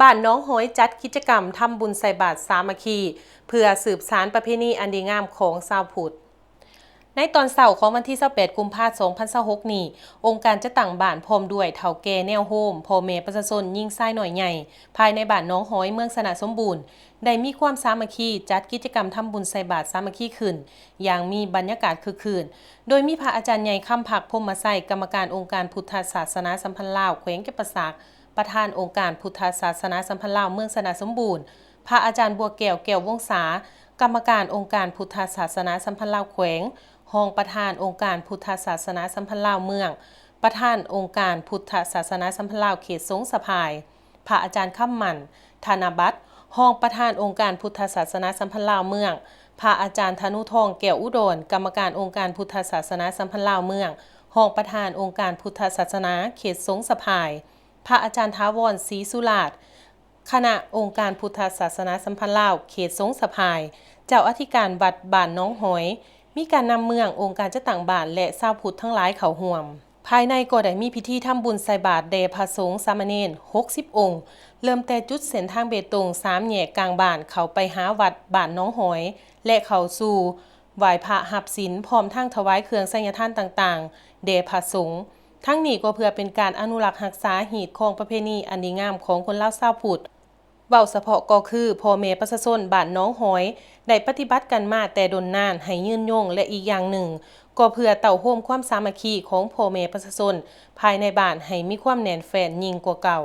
ບ້ານໜອງຫອຍຈັດກິດຈະກຳທຳບຸນໃສ່ບາດສາມັກຄີ ເພື່ອສືບສານປະເພນີອັນດີງາມຂອງຊາວພຸດ. ໃນຕອນເຊົ້າຂອງວັນທີຊາວແປດ ກຸມພາ ສອງພັນຊາວຫົກນີ້, ອົງການຈັດຕັ້ງບ້ານພ້ອມດ້ວຍເຖົ້າແກ່ແນວໂຮມ, ພໍ່ແມ່ປະຊາຊົນ, ຍິງຊາຍນ້ອຍໃຫຍ່ ພາຍໃນບ້ານໜອງຫອຍ ເມືອງຊະນະສົມບູນ ໄດ້ມີຄວາມສາມັກຄີ ຈັດກິດຈະກຳທຳບຸນໃສ່ບາດສາມັກຄີຂຶ້ນ ຢ່າງມີບັນຍາກາດຄຶກຄື້ນ, ໂດຍມີພະອາຈານໃຫຍ່ ຄຳພັກ ພົມມະໄຊ ກຳມະການອົງການພຸດທະສາສະໜາສຳພັນລາວ ແຂວງຈຳປາສັກ, ປະທານອົງການພຸດທະສາສະໜາສຳພັນລາວເມືອງຊະນະສົມບູນ, ພະອາຈານ ບົວແກ້ວ ແກ້ວວົງສາ ກຳມະການອົງການພຸດທະສາສະໜາສຳພັນລາວແຂວງ, ຮອງປະທານອົງການພຸດທະສາສະໜາສຳພັນລາວເມືອງ, ປະທານອົງການພຸດທະສາສະໜາສຳພັນລາວເຂດສົງສະພາຍ, ພະອາຈານ ຄຳໝັ້ນ ທະນະບັດ ຮອງປະທານອົງການພຸດທະສາສະໜາສຳພັນລາວເມືອງ, ພະອາຈານ ທະນູທອງ ແກ້ວອຸດອນ ກຳມະການອົງການພຸດທະສາສະໜາສຳພັນລາວເມືອງ, ຮອງປະທານອົງການພຸດທະສາສະໜາເຂດສົງສະພາຍ, ພະອາຈານ ຖາວອນ ສີສຸລາດ ຄະນະອົງການພຸດທະສາສະໜາສຳພັນລາວເຂດສົງສະພາຍ, ເຈົ້າອະທິການວັດບ້ານໜອງຫອຍ, ມີການນຳເມືອງ, ອົງການຈັດຕັ້ງບ້ານ ແລະ ຊາວພຸດທັງຫຼາຍເຂົ້າຮ່ວມ. ພາຍໃນກໍໄດ້ມີພິທີທຳບຸນໃສ່ບາດແດ່ພະສົງສາມະເນນຫົກສິບອົງ, ເລີ່ມແຕ່ຈຸດເສັ້ນທາງເບຕົງສາມແຍກກາງບ້ານເຂົ້າໄປຫາວັດບ້ານໜອງຫອຍ ແລະ ເຂົ້າສູ່ໄຫວ້ພະຮັບສິນ ພ້ອມທັງຖວາຍເຄື່ອງໄສຍະທານຕ່າງໆ ແດ່ພະສົງ. ທັງນີ້ກໍເພື່ອເປັນການອະນຸລັກຮັກສາຮີດຄອງປະເພນີອັນດີງາມຂອງຄົນລາວຊາວພຸດ. ເວົ້າສະເພາະກໍຄືພໍ່ແມ່ປະຊາຊົນບ້ານໜອງຫອຍ ໄດ້ປະຕິບັດກັນມາແຕ່ດົນນານໃຫ້ຍືນຍົງ ແລະ ອີກຢ່າງໜຶ່ງ ກໍເພື່ອເຕົ້າໂຮມຄວາມສາມັກຄີຂອງພໍ່ແມ່ປະຊາຊົນພາຍໃນບ້ານໃຫ້ມີຄວາມແໜ້ນແຟ້ນຍິ່ງກວ່າເກົ່າ.